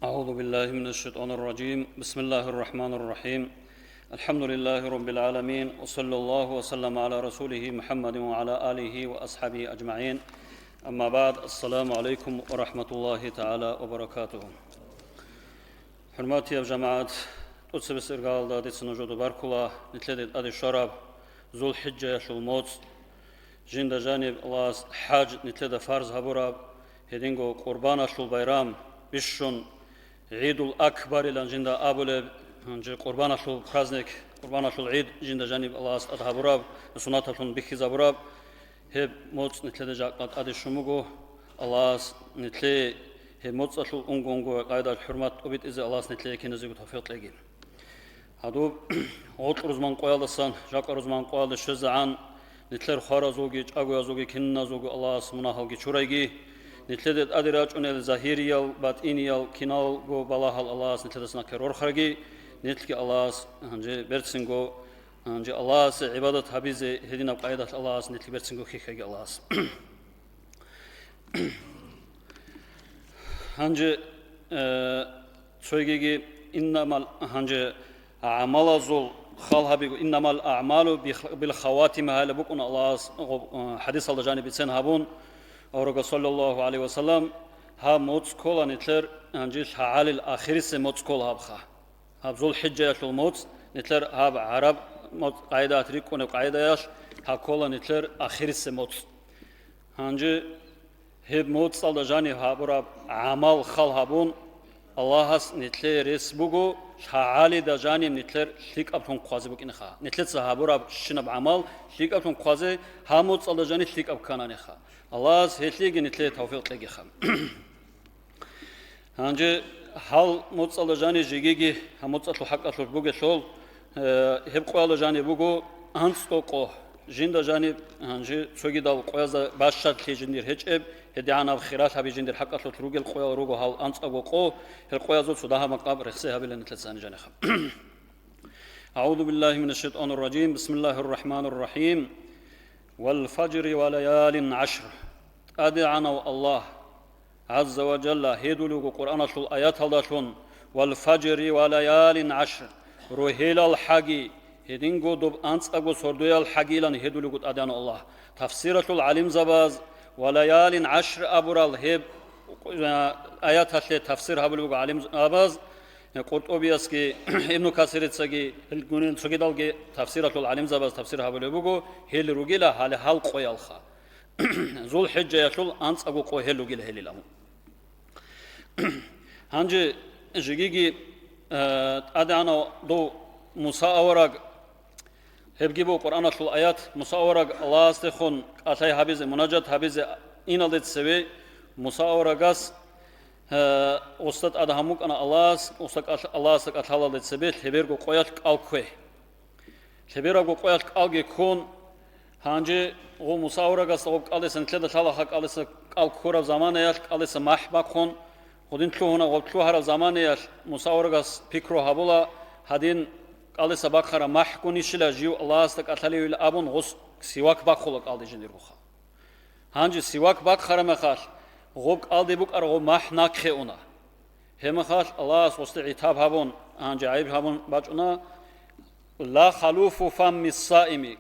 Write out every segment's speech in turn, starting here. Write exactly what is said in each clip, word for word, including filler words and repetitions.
أعوذ بالله من الشيطان الرجيم. بسم الله الرحمن الرحيم. الحمد لله رب العالمين، وصلى الله وسلم على رسوله محمد وعلى آله وأصحابه أجمعين. أما بعد، السلام عليكم ورحمة الله تعالى وبركاته. ХӀурматияб жамагӀат, тӀоцебесеб иргаялда дица нужеда баркула, нилъеде тӀаде щвараб ЗулхӀиджаялъул моцӀ, жинда жаниб Аллагьас хӀаж нилъеда фарз гьабураб, гьединго Къурбаналъул байрам бищун, ГӀидул Акбарилан жинда абулеб, гьанже Къурбаналъул праздник, Къурбаналъул гӀид жинда жаниб Аллагьас тӀад гьабураб, суннаталъун бихьизабураб, гьеб моцӀ нилъеда жакъа тӀаде щун буго. Аллагьас нилъее гьеб моцӀалъул унго-унго къайдал хӀурмат тӀубитӀизе Аллагьас нилъее киназего тавфикъ кьеги. Гьадуб гъоркь рузман къоялдасан жакъа рузман къоялде щвезегӀан, нилъер хваразулги, чӀагоязулги, киназулги Аллагьас мунагьалги чурайги, нилъеде тӀаде рачӀунел загьириял, батӀиниял, киналго балагьал Аллагьас нилъедаса нахъе рорхараги, нилъги Аллагьас гьанже берцинго, гьанже Аллагьасе гӀибадат гьабизе гьединаб къайдалъ Аллагьас нилъги берцинго хьихьаги Аллагьас. Гьанже, э, цойгиги иннамал, гьанже гӀамалазул хал гьабиго, «Иннамал аъмалу бих-, бил хаватим» гьайла букӀун Аллагьас гъоб-, э, хӀадисалда жаниб бицен гьабун, аварагас, саллаллагьу гӀалайгьи ва саллам, гьаб моцӀ ккола нилъер гьанже лъагӀалил ахирисеб моцӀ ккола гьабха. Гьаб ЗулхӀиджаялъул моцӀ, нилъер гьаб гӀараб моцӀ къайдаялъ рикӀкӀунеб къайдаялъ гьаб ккола нилъер ахирисеб моцӀ. Гьанже гьеб моцӀалда жаниб гьабураб гӀамал хал гьабун, Аллагьас нилъее рес буго лъагӀалида жаниб нилъер лъикӀаблъун хъвазе букӀинеха. Нилъеца гьабураб щинаб гӀамал лъикӀаблъун хъвазе гьаб моцӀалда жаниб лъикӀаб ккананиха. Аллагьас гьелъиеги нилъее тавфикъ кьегиха. Гьанже гьал моцӀалда жаниб жегиги, гьаб моцӀалъул хӀакъалъулъ бугелъул, э, гьеб къоялда жаниб буго анцӀго къо. Жинда жаниб, гьанже цогидал къоязда бащалъи жиндир гьечӀеб, гьедигӀанаб хиралъаби жиндир хӀакъалъулъ ругел къоял руго гьал анцӀго къо, гьел къоязул цо дагьаб макъаб рехсей гьабилан нилъеца жаниха. أعوذ بالله من الشيطان الرجيم. بسم الله الرحمن الرحيم. والفجر وليال عشر. ТӀадегӀанав Аллагь гӀазза ва жалла гьедулего Къуръаналъул аяталдалъун: «Вал фаджри ва лаялин гӀашр», рогьелал хӀаги, гьединго доб анцӀаго сордоял хӀагилан гьедулего ТӀадегӀанав Аллагь. Тафсиралъул гӀалимзабаз «ва лаялин гӀашр» абурал гьеб, а, аяталъе тафсир гьабулеб буго гӀалимзабаз, Къуртубиясги, Ибну Касирицаги, гьел гунел цогидалги тафсиралъул гӀалимзабаз тафсир гьабулеб буго, гьел ругила гьале гьал къоялха. ЗулхӀиджаялъул анцӀаго къо гьел ругила гьелил абун. Гьанже жегиги, э, ТӀадегӀанав дов Муса авараг, гьебги буго Къуръаналъул аят, Муса авараг Аллагьасдехун кӀалъай гьабизе, мунажат гьабизе иналде цеве Муса аварагас, э, гъосда тӀад гьабун букӀана Аллагьас, гъосда кӀалъ-, Аллагьасда кӀалъалалде цебе лъеберго къоялъ кӀал ккве. Лъеберабго къоялъ кӀалги ккун, гьанже гъо Муса аварагасда гъоб кӀалдиса нилъеда лъалаха, кӀалдиса кӀал ккураб заманаялъ кӀалдиса махӀ бахъун, гъодин лъугьуна, гъоб лъугьараб заманаялъ Муса аварагас пикру гьабула, гьадин кӀалдиса бахъараб махӀгун ишила жив Аллагьасда кӀалъалевил абун гъос сивак бахъула кӀалде жиндиргоха. Гьанже сивак бахъараб мехалъ, гъоб кӀалде букӀараб гъоб махӀ нахъе уна. Гьеб мехалъ Аллагьас гъосде гӀитаб гьабун, гьанже гӀайиб гьабун бачӀуна: «Ла халуфу фамми саими».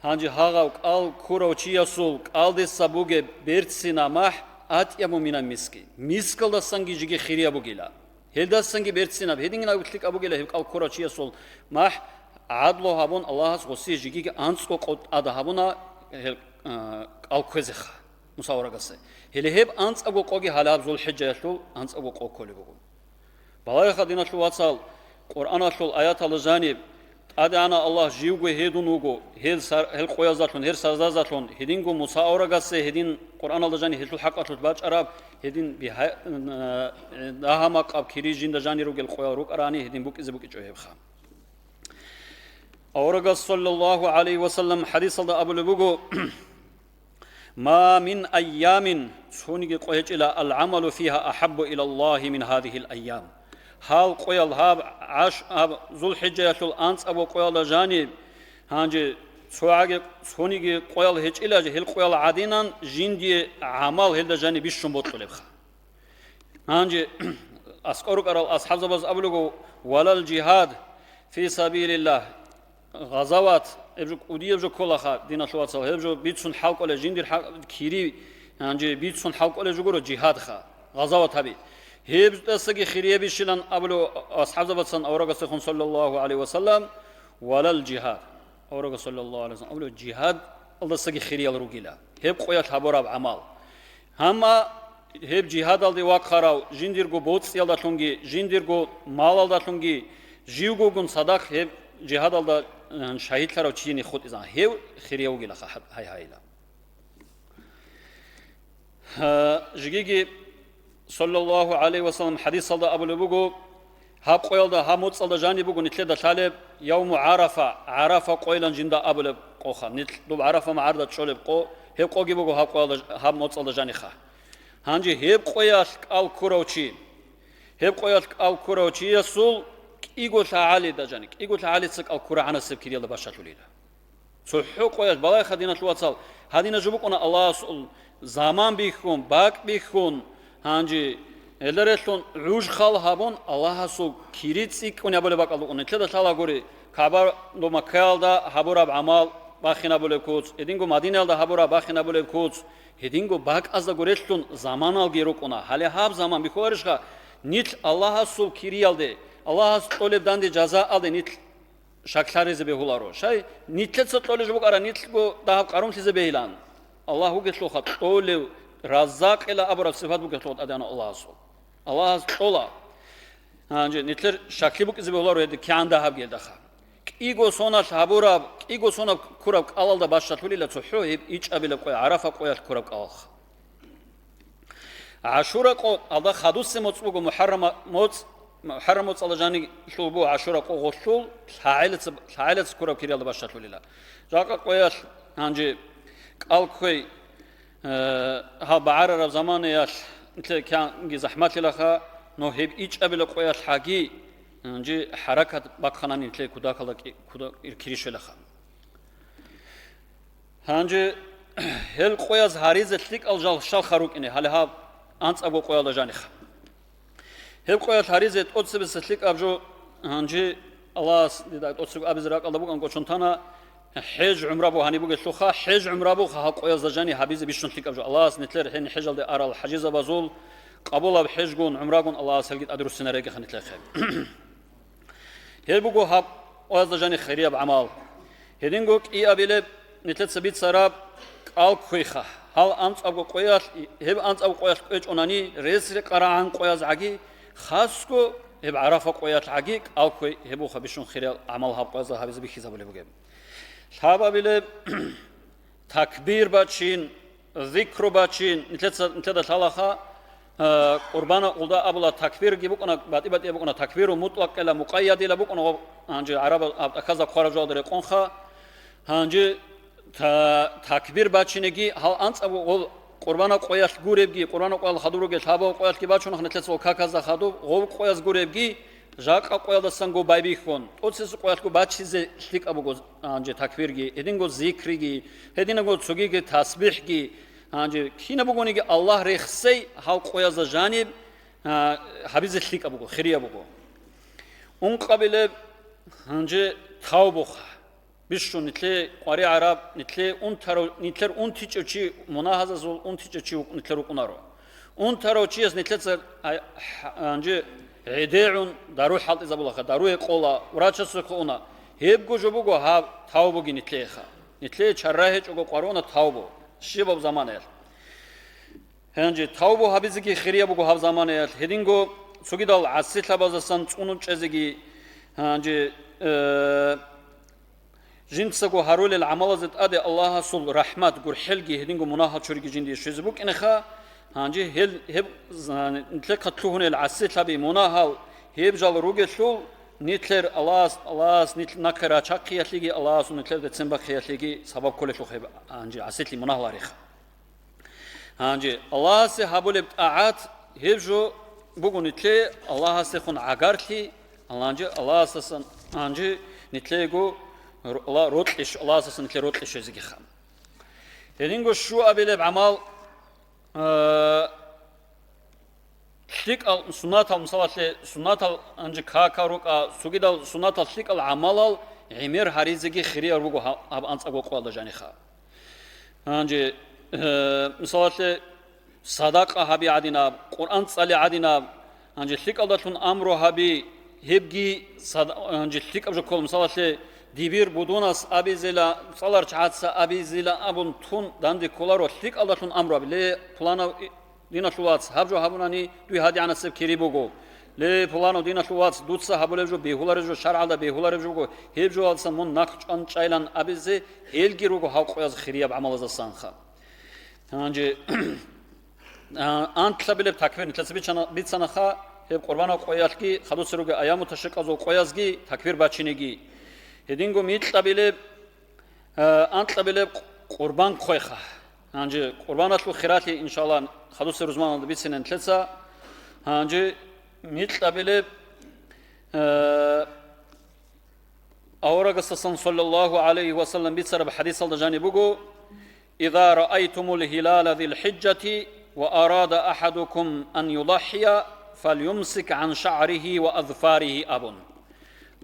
Гьанже гьагъав кӀал ккурав чиясул кӀалдиса бугеб берцинаб махӀ атӀябу минал миски. Мискалдасанги жеги хирияб бугила. Гьелдасанги берцинаб, гьединаб лъикӀаб бугила гьеб кӀал ккурав чиясул махӀ, гӀадлу гьабун, Аллагьас гъосие жегиги анцӀго къо тӀада гьабуна гьел, а, кӀал кквезеха Муса аварагасе. Гьеле гьеб анцӀаго къоги гьалаб ЗулхӀиджаялъул анцӀаго къо кколеб буго. Балагьеха, диналъул вацал, Къуръаналъул аяталда жаниб, ТӀадегӀанав Аллагь живго гьедун вуго, гьел сар-, гьел къояздалъун, гьел сардазалъун, гьединго Муса аварагасе гьедин Къуръаналда жаниб гьелъул хӀакъалъулъ бачӀараб, гьедин бигьа-, н-, а, дагьа-макъаб кири жинда жанир ругел къоял рукӀарани гьедин букӀизе букӀичӀо гьебха. Аварагас, саллаллагьу гӀалайгьи ва саллам, хӀадисалда абулеб буго: «Ма мин айямин», цониги къо гьечӀила, «алгӀамалу фигьа ахӀаббу илаллагьи мин гьазигьил айям». Гьал къоял гьаб гӀаш-, гьаб ЗулхӀиджаялъул анцӀабго къоялда жаниб, гьанже цогӀаги цониги къоял гьечӀила, гьел къоял гӀадинан жиндие гӀамал гьелда жаниб бищун бокьулебха. Гьанже АскӀор рукӀарал асхӀабзабаз абулего: «Валал жигьад фи сабилиллагь». Гъазават, гьеб жо кӀудияб жо кколаха, диналъул вацал, гьеб жо бицун хӀалкӀолеб, жиндир хӀал-, кири, гьанже бицун хӀалкӀолеб жо гуро жигьадха, гъазават гьаби. Гьеб жо тӀасаги хириябищилан абулев асхӀабзабацан аварагасехун, саллаллагьу гӀалайгьи ва саллам, «Валал жигьад». Аварагас, саллаллагьу гӀалайгьи ва саллам, абулев, жигьадалдасаги хириял ругила гьеб къоялъ гьабураб гӀамал. Гьанна гьеб жигьадалде вахъарав, жиндирго боцӀиялдалъунги, жиндирго малалдалъунги, живгогун цадахъ гьеб жигьадалда, э, шагьидлъарав чиеги хутӀизан, гьев хирияв вугилаха, гьай-гьайила. Гьа, жигиги, саллаллагьу гӀалайгьи ва саллам, хӀадисалда абулеб буго, гьаб къоялда, гьаб моцӀалда жаниб буго нилъеда лъалеб явму ГӀарафа, ГӀарафа къойилан жинда абулеб къоха. Нилъ доб ГӀарафа магӀарда чӀолеб къо, гьеб къоги буго гьаб къоялда, гьаб моцӀалда жаниха. Гьанже гьеб къоялъ кӀал ккурав чи, гьеб къоялъ кӀал ккурав чиясул кӀиго лъагӀалида жани, кӀиго лъагӀалица кӀал ккурагӀанасеб кириялда бащалъулила. ЦохӀо къоялъ балагьеха, диналъул вацал, гьадинаб жо букӀуна Аллагьасул заман бихьун, бакӀ бихьун, гьанже гьелда релълъун гӀуж хал гьабун, Аллагьасул кири цӀикӀкӀун гьабулеб бакӀалда букӀуна. Нилъеда лъалагури, КагӀба доб Маккаялда гьабураб гӀамал бахинабулеб куц, гьединго Мадинаялда гьабураб бахинабулеб куц, гьединго бакӀаздаго релълъун заманалги рукӀуна. Гьале гьаб заман бихьуларищха, нилъ Аллагьасул кириялде, Аллагьас кьолеб данде жазаалде нилъ шаклъаризе бегьуларо. Щай, нилъеца кьолеб жо букӀара, нилъго дагьаб къарумлъизе бегьилан. Аллагь вугелъулха кьолев, Раззакъила абураб сипат бугелъул тӀадегӀанав Аллагьасул. Аллагьас кьола. Гьанже нилъер шаклъи букӀизе бегьуларо гьедин кигӀан дагьабги гьелдаха. КӀиго соналъ гьабураб, кӀиго сонаб ккураб кӀалалда бащалъулила цохӀо гьеб ичӀабилеб къоя, ГӀарафа къоялъ ккураб кӀалалха. ГӀашура къо, алда хадусеб моцӀ буго МухӀаррама моцӀ, МухӀаррам моцӀалда жанилъул буго ГӀашура къо гъолъул, лъагӀелица, лъагӀелица ккураб кириялда бащалъулила. Жакъа къоялъ гьанже кӀал кквей, э, гьаб багӀарараб заманаялъ нилъер кигӀанги захӀмалъилаха, но гьеб ичӀабила къоялъ гьаги, гьанже хӀаракат бахъана нилъер кутакалда кӀи-, куда-, кири щвелаха. Гьанже гьел къояз гьаризе лъикӀал жал щалха рукӀине, гьале гьаб анцӀабго къоялда жаниха. Гьеб къоялъ гьаризе тӀоцебесеб лъикӀаб жо, гьанже Аллагьас дида тӀоцебго абизе ракӀалда букӀан кӀочон тана, хӀеж-гӀумра буго гьаниб бугелъулха, хӀеж-гӀумра буго гьал къоязда жани гьабизе бищун лъикӀаб жо. Аллагьас нилъер гьениб хӀежалде арал хӀажизабазул къабулаб хӀежгун, гӀумрагун Аллагьас гьелги тӀадруссинарегиха нилъехъе. Гьеб буго гьаб къоязда жани хирияб гӀамал. Гьединго кӀиабилеб нилъеца бицараб кӀал кквейха. Гьал анцӀабго къоялъ, гьеб анцӀабго къоялъ кӀвечӀонани, рес рекъарагӀан къояз гӀаги, хасго гьеб ГӀарафа къоялъ гӀаги кӀал кквей, гьеб буха бищун хириял гӀамал гьаб къоязда гьабизе бихьизабулеб бугеб. Лъабабилеб, такбир бачин, зикру бачин, нилъеца, нилъеда лъалаха, э, къурбана къулда абула такбирги букӀана, батӀи-батӀияб букӀана, такбиру мутӀлакъила мукъайядила букӀана, гъо-, гьанже гӀарабал гьаб тӀахьазда хъвараб жоялда рекъонха. Гьанже та-, такбир бачинеги гьал анцӀабго гъол къурбана къоялъ гуребги, къурбана къоял хадуб ругел лъабал къоялъги бачунах нилъеца гъол каказда хадуб, гъол къояз гуребги, жакъа къоялдасанго байбихьун, тӀоцесеб къоялъго бачизе лъикӀаб буго гьанже такбирги, гьединго зикриги, гьединго цогиги тасбихӀги, гьанже кинаб бугониги Аллагь рехсей гьал къоязда жаниб, а, гьабизе лъикӀаб буго, хирияб буго. Ункъабилеб гьанже тавбуха. Бищун нилъе къваригӀараб, нилъе унтарав, нилъер унтичӀев чи, мунагьазул унтичӀев чи вукӀ-, нилъер вукӀунаро. Унтарав чияс нилъеца, а, хӀ-, гьанже гӀедегӀун дару хӀалтӀизабулаха, дару гьекъола, врачасухъе уна. Гьебго жо буго гьаб тавбуги нилъееха. Нилъее чара гьечӀого къваруна тавбу, щибаб заманаялъ. Гьанже тавбу гьабизеги хирияб буго гьаб заманаялъ. Гьединго цогидал гӀасилъабаздасан цӀунун чӀезеги, гьанже, э, Жинцаго гьарулел гӀамалазе тӀаде Аллагьасул рахӀмат, гурхӀелги гьединго мунагьал чуриги жиндие щвезе букӀинеха. Гьанже гьел, гьеб, нилъехъа лъугьунел гӀасилъаби, мунагьал гьеб жал ругелъул, нилъер Аллагьас, Аллагьас нилъ нахъе рачахъиялъеги, Аллагьасул нилъер бецин бахъиялъеги сабаб кколелъул гьеб гьанже гӀасилъи мунагьал гьареха. Гьанже Аллагьасе гьабулеб тӀагӀат гьеб жо буго нилъее Аллагьасехун гӀагарлъи, гьанже Аллагьасдасан гьанже нилъеего ро-, ла-, рокьи щ-, Аллагьасдасан нилъее рокьи щвезегиха. Гьединго щуабилеб гӀамал, а, ЛъикӀал суннатал, мисалалъе, суннатал, гьанже какал рукӀа, цогидал суннатал лъикӀал гӀамалал гӀемер гьаризеги хирияр руго гьаб, гьаб анцӀго къоялда жаниха. Гьанже, э, мисалалъе, садакъа гьаби гӀадинаб, Къуръан цӀали гӀадинаб, гьанже лъикӀалдалъун амру гьаби, гьебги сад-, гьанже лъикӀаб жо ккола, мисалалъе, дибир будунас абизила, цӀаларчагӀаца абизила абун тун данде кколаро, лъикӀалдалъун амру гьаби, ле, пуланав диналъул вац, гьаб жо гьабунани дуе гьадигӀанасеб кири буго. Ле, пуланав диналъул вац, дуца гьабулеб жо бегьулареб жо, шаргӀалда бегьулареб жо буго, гьеб жоялдаса мун нахъ чӀван чӀайилан абизе, гьелги руго гьал къояз хирияб гӀамалаздасанха. Гьанже, а, анкьабилеб такбир нилъеца бичана-, бицанаха, гьеб къурбанал къоялъги, хадусел ругел аяму ташрикъазул къоязги такбир бачинеги. Гьединго микьабилеб, а, анкьабилеб къурбан хъвеха. Гьанже къурбаналъул хиралъи, иншалла, хадусеб рузманалда бицине нилъеца. Гьанже микьабилеб, э, аварагасдасан саллаллагьу гӀалайгьи ва саллам бицараб хӀадисалда жаниб буго: «Иза раайтумул гьилала зил хӀижжати ва арада ахадукум ан юдаххия, фалюмсик гӀан шагӀригьи ва азфаригьи», – абун.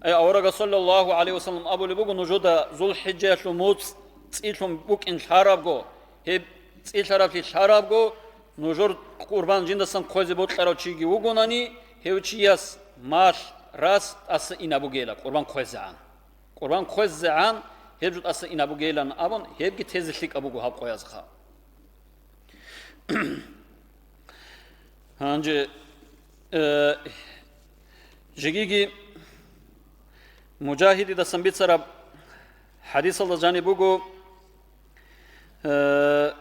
Ай, аварагас саллаллагьу гӀалайгьи ва саллам абулеб буго, нужеда ЗулхӀижжаялъул муцӀ цӀилъун букӀин лъарабго, гьеб цӀилъараблъи лъарабго, нужер къурбан жиндасан хъвезе бокьарав чиги вугонани, гьев чияс малъ, рас тӀаса инаб бугейила къурбан хъвезегӀан. Къурбан хъвезегӀан гьеб жо тӀаса инаб бугейилан абун, гьебги тезе лъикӀаб буго гьаб къоязха. Гьанже, э, жегиги Мужагьидидасан бицараб хӀадисалда жаниб буго, э,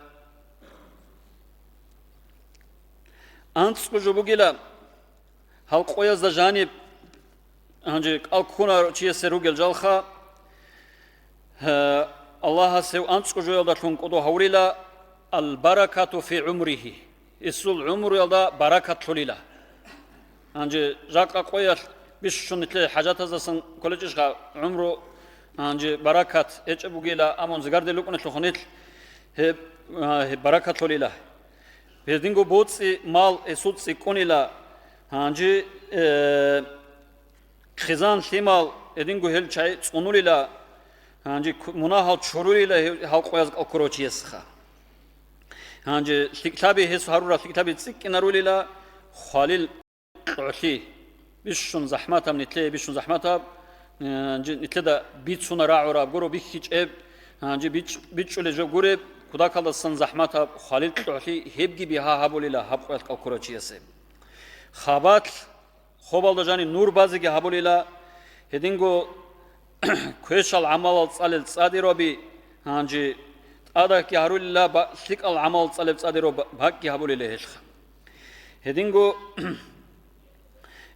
анцӀго жо бугила гьал къоязда жаниб, гьанже кӀал ккунарав чиясе ругел жалха, э, Аллагьас гьев анцӀго жоялдалъун кӀодо гьавурила: «Албаракату фи гӀумригьи», гьесул гӀумруялда баракат лъолила. Гьанже жакъа къоялъ бищун нилъее хӀажатаздасан кколечӀищха гӀумру, гьанже баракат гьечӀеб бугила, амун зигарде лукӀунелъухъ нилъ гьеб, а, гьеб баракат лъолила. Гьединго боцӀи мал гьесул цӀикӀкӀунила, гьанже, э, хъизан лъимал гьединго гьел чагӀи цӀунулила, гьанже ку-, мунагьал чурулила гьев-, гьал къояз кӀал ккурав чиясха. Гьанже лъикӀлъаби гьес гьарурал лъикӀлъаби цӀикӀкӀинарулила, хвалил кьогӀлъи, бищун захӀматаб, нилъее бищун захӀматаб, э, жи-, нилъеда бицуна рагӀураб, гуро бихьичӀеб, э, жи-, бич-, бичӀчӀулеб жо гуреб, кудакалдасан захӀматаб, хвалил кьогӀлъи, гьебги бигьа гьабулила гьаб къоялъ кӀал ккурав чиясе. Хабалъ, хобалда жаниб нур базеги гьабулила, гьединго квешал гӀамалал цӀалел цӀадираби, гьанже тӀадаккги гьарулила, ба-, лъикӀал гӀамалал цӀалеб цӀадираб ба-, бакӀги гьабулила гьелха. Гьединго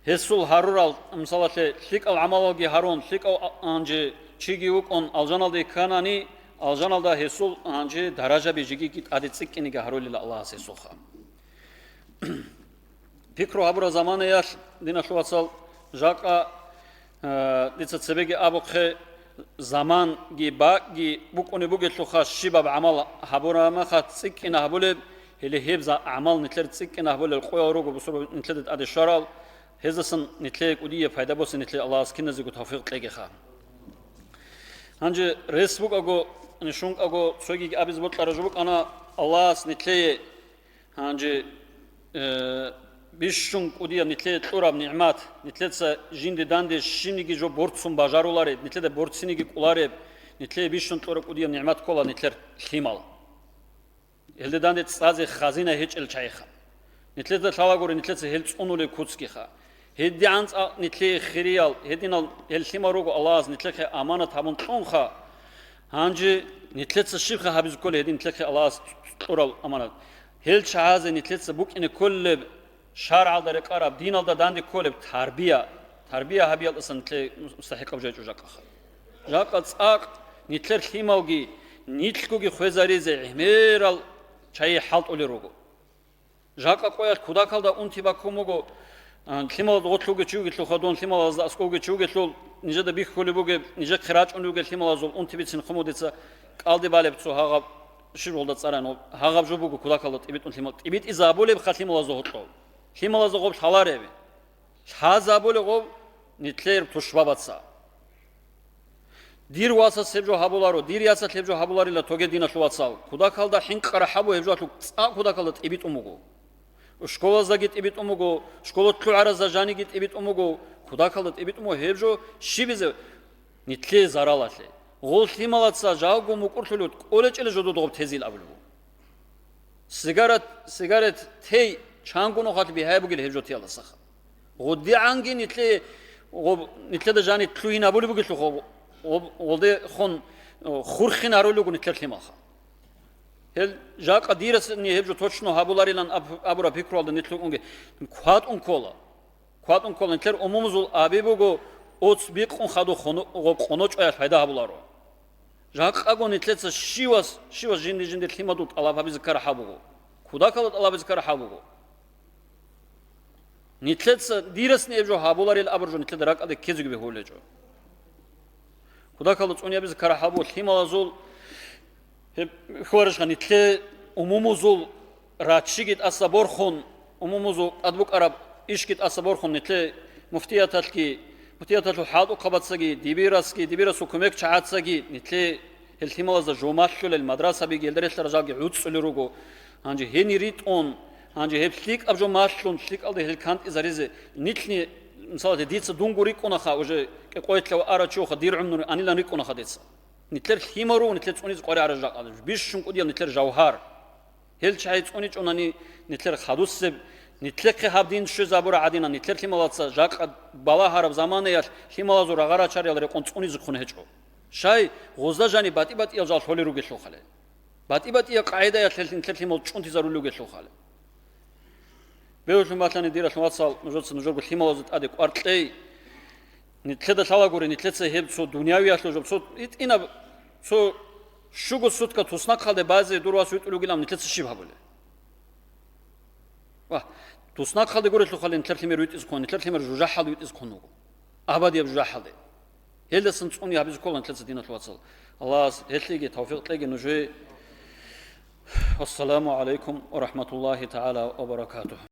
гьесул гьарурал, мисалалъе, лъикӀал гӀамалалги гьарун, лъикӀав а-, гьанже чиги вукӀун алжаналде кканани, алжаналда гьесул гьанже даражаби жигиги тӀаде цӀикӀкӀинеги гьарулила Аллагьас гьесулха. Пикру гьабураб заманаялъ, диналъул вацал, жакъа, э, дица цебеги абухъе, заманги бакӀги букӀунеб бугелъулха, щибаб гӀамал гьабураб мехалъ цӀикӀкӀина гьабулеб, гьеле гьеб за-, гӀамал нилъер цӀикӀкӀина гьабулел къоял руго бусурбаб нилъеда тӀаде щварал, гьездасан нилъее кӀудияб пайда босе, нилъее Аллагьас киназего тавфикъ кьегиха. Гьанже рес букӀаго, нишункӀаго цогиги абизе бокьараб жо букӀана, Аллагьас нилъее гьанже, э, бищун кӀудияб нилъее кьураб нигӀмат, нилъеца жинде данде щибниги жо борцун бажарулареб, нилъеда борциниги кӀолареб, нилъее бищун кьураб кӀудияб нигӀмат ккола нилъер лъимал. Гьелде данде цӀазе хазина гьечӀел чагӀиха. Нилъеда лъалагури нилъеца гьел цӀунулеб куцгиха. ГьедигӀан цӀакъ нилъее хириял, гьединал гьел лъимал руго Аллагьас нилъехъе аманат гьабун кьунха. Гьанже нилъеца щибха гьабизе кколеб гьедин нилъехъе Аллагьас кьурал аманат? Гьел чагӀазе нилъеца букӀине кколеб шаргӀалда рекъараб, диналда данде кколеб тарбия, тарбия гьабиялдасан нилъее мус-, мустахӀикъаб жо гьечӀо жакъаха. Жакъа цӀакъ нилъер лъималги, нилъгоги хвезаризе гӀемерал чагӀи хӀалтӀулел руго. Жакъа къоялъ кудакалда унти баккун буго, а, лъималаз гъорлъ вугев чи вугелъул хадун, лъималазда аскӀов вугев чи вугелъул, нижеда бихьулеб бугеб, нижехъе рачӀунеб бугеб лъималазул унти бицин хъумудица кӀалдиб балеб цо гьагъаб, щиб гъолда цӀаран, гьагъаб жо буго кудакалда тӀибитӀун лъимал, тӀибитӀизабулебха лъималазда гьоркьов. Лъималазда гъоб лъалареб. Лъазабулеб гъоб нилъер тушбабаца. Дир васас гьеб жо гьабуларо, дир ясалъ гьеб жо гьабуларила тоге, диналъул вацал. Кудакалда хӀинкъараб гьабу гьеб жоялъул цӀакъ кудакалда тӀибитӀун буго. Школаздаги тӀибитӀун буго, школа лъугӀаразда жаниги тӀибитӀун буго, кудакалда тӀибитӀун буго гьеб жо щибизе нилъее заралалъе. Гъол лъималаца жалго мукӀурлъулев кӀолечӀеле жо дуда гъоб тезил абулеб буго. Сигарет, сигарет тей чанго нухалъ бигьаяб бугел гьеб жо теялдасаха. ГъудигӀанги нилъе, гъоб-, нилъеда жани лъугьин абулеб бугелъул гъоб-, гъоб-, гъолдехун, э, хурхин гьарулел руго нилъер лъималха. Гьел жакъа дирасни гьеб жо точно гьабуларилан аб-, абураб пикруялда нилъ рукӀунги кватӀун ккола. КватӀун ккола, нилъер умумузул аби буго, оц бикъун хадуб къоно-, гъоб къоночӀоялъ пайда гьабуларо. Жакъаго нилъеца щивас, щивас жинди-жиндир лъимадул тӀалаб гьабизе ккараб хӀал буго. Кудакалда тӀалаб гьабизе ккараб хӀал буго. Нилъеца дирасни гьеб жо гьабуларил абураб жо нилъеда ракӀалде ккезеги бегьулечӀо. Кудакалда цӀунябизе ккараб хӀал буго лъималазул, гьеб хьварищха, нилъе умумузул раччиги тӀаса борхун, умумузул тӀад букӀараб ишги тӀаса борхун, нилъе муфтияталъги, муфтияталъул хӀалтӀухъабацаги, дибирасги, дибирасул кумекчагӀацаги, нилъе гьел лъималазда жо малъулел мадрасабиги, гьелда релълъарал жалги гӀуцӀулел руго. Гьанже гьенир ритӀун, гьанже гьеб лъикӀаб жо малъун, лъикӀалда гьел кантӀизаризе, нилъни, мисалалъе, дица дунго рикӀкӀунаха, уже кӀикъоялъ ва арав чи вуха, дир гӀумру анилан рикӀкӀунаха дица. Нилъер лъимал руго, нилъер цӀунизе къваригӀараб жакъа. Бищун кӀудияб нилъер жавгьар. Гьел чагӀи цӀуничӀунани нилъер хадусеб, нилъехъе гьаб дин щвезабураб гӀадинан, нилъер лъималаца жакъа балагьараб заманаялъ лъималазул рагъа рачариял рекъон цӀунизехъун гьечӀо. Щай, гъозда жани батӀи-батӀиял жал лъолел ругелъулхъали. БатӀи-батӀияб къагӀидаялъ гьел нилъер лъимал чӀунтизарулел ругелъулхъали. Бегьулъун батани, дир лъимал вацал, нужеца нужерго лъималазда тӀаде кӀвар кьей. Нилъеда лъалагури, нилъеца гьеб цо дунявиялъул жо, цо гьитӀинаб, цо щуго сутка туснахъалде базе дур вас витӀулев вугилан нилъеца щиб гьабулеб? Ва, туснахъалде гурелъулха нилъер лъимер витӀизе ккун, нилъер лъимер жужахӀалде витӀизе ккун вуго. Абадияб жужахӀалде. Гьелдасан цӀуни гьабизе ккола нилъеца, диналъул вацал. Аллагьас гьелъиеги тавфикъ кьеги нужее. Вассаламу гӀалайкум ва рахӀматуллагьи тагӀала ва баракатугь.